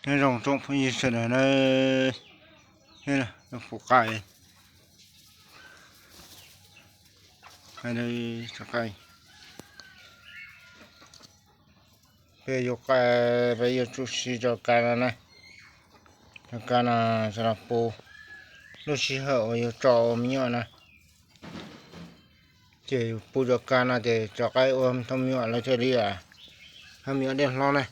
Nyob zoo tsoom phooj ywg sawv daws na, pum qais, peb yuav, peb yuav tsuj si tso kav no na, tso kav no, tso los pub lub sij hawm uas yuav tso ua me nyuam na. Ces yus pub tso kav no ces tso qaib ua thooj me nyuam lawv thiaj li, hab me nyuam dej hlob na.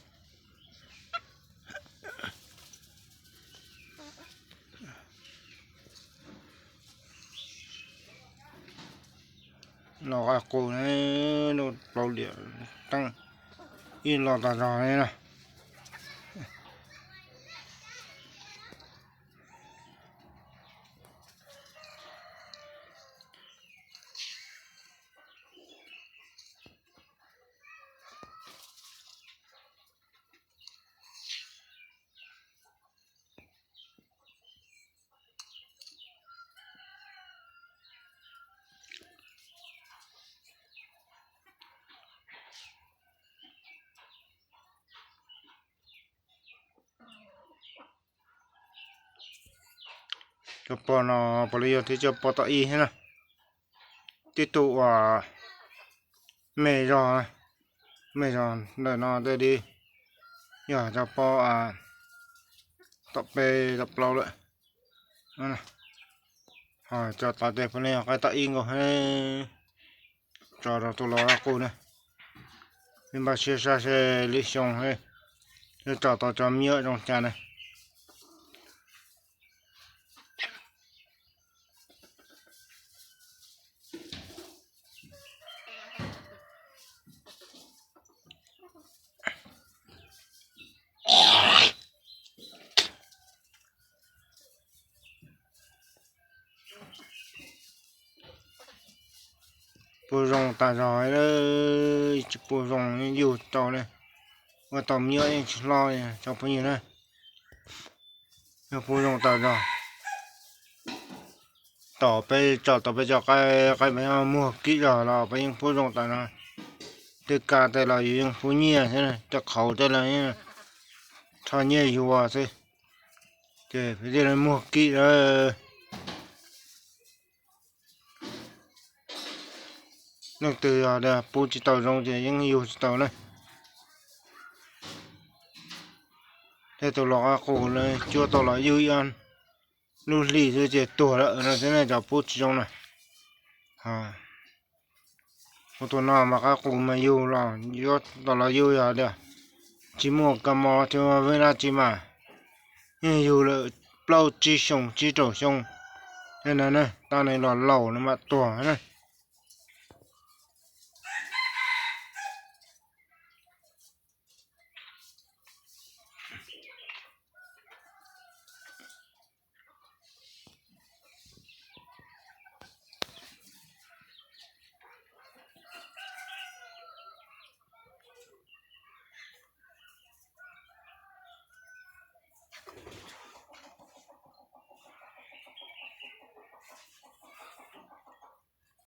Los qab qus na, plaub liam teeb ib los tag zog li na. Cov pog no puav leej yog tib cov pog tom ib thiab na. Tib tug uas me zog, me zog ntawm no tej li yog cov pog tom peb tom plaub lawm. Ho cov tod ces puav leej yog qaib tom ib nkaus. Tso rau tus los qab qus na. Peb npaj siab saib seb lwm xyoo yuav tso tau cov me nyuam zoo cas na. Pub zoo tas zog, tsis pub zoo yeej yug tau li. Ua tau me nyuam yeej tsis hlob li tsoom phooj ywg na. Yog pub zoo tas zog, tom peb tso tau peb cov qaib, qaib mas muag kim zog los peb yeej pub zoo tas zog. Tej kav tej los yus yeej pub nyiaj thiab, tej qhauv tej los yeej rho nyiaj yuav xwb, ces peb thiaj li muag kim lawm. Leej twg yog pub tsis tau zoo ces yeej yug tsis tau na. Tej tus los qab qus lawv cuab tau los yug ib ob lub hlis xwb ces tuag lawm no xwb ne, cov pub tsis zoo na. Ua tus no mas qab qus mas yug los yuav tau los yug yog tias tsis muaj kab mob thiab vij dab tsi mas yeej yug lawm plaub tsib xyoo tsib rau xyoo. Tej no ne, tab nws los laus no mam tuag na.